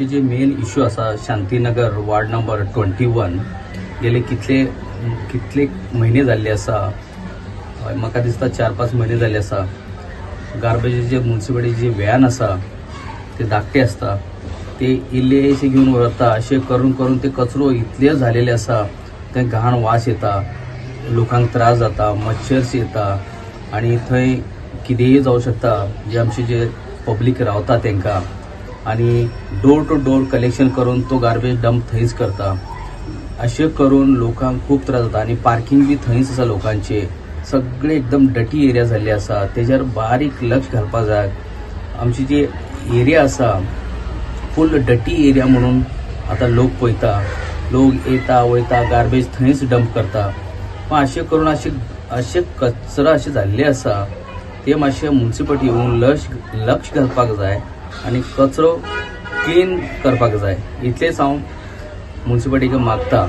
जे main issue आसा Shantinagar ward number 21 गेले कितले कितले म्हयने जाल्ले आसा, म्हाका दिसता 4-5 म्हयने जाल्ले आसा. गार्बेजीचे म्युनिसिपालिटीचे व्हॅन आसा ते धाकटे आसता, ते इल्लेशे घेवन व्हरता. अशें करून करून ते कचरो इतले झालेले आसा, ते घाण वास येता, लोकांक त्रास जाता, मच्छर्स येता आनी थंय कितेंय जावं शकता जे आमचे जे पब्लीक रावता तांकां. आनी डोर टू डोर कलेक्शन करून तो गार्बेज डंप थंयच करता. अशें करून लोकांक खूब त्रास जाता आनी पार्किंग बी थंयच आसा लोकांचे. सगळे एकदम डटी एरिया जाल्ली आसा, तेजेर बारीक लक्ष घालपाक जाय. आमची जी एरिया आसा फूल डटी एरिया म्हणून आतां लोक पळयता, लोक येता वयता गार्बेज थंयच डंप करता. पण अशें करून अशें अशें कचरा अशें जाल्ले आसा, ते मातशें म्युनिसिपालिटी येवन लक्ष घालपाक जाय आनी कचरो क्लीन करपाक जाय. इतलेंच हांव म्युनिसिपालिटीक मागता.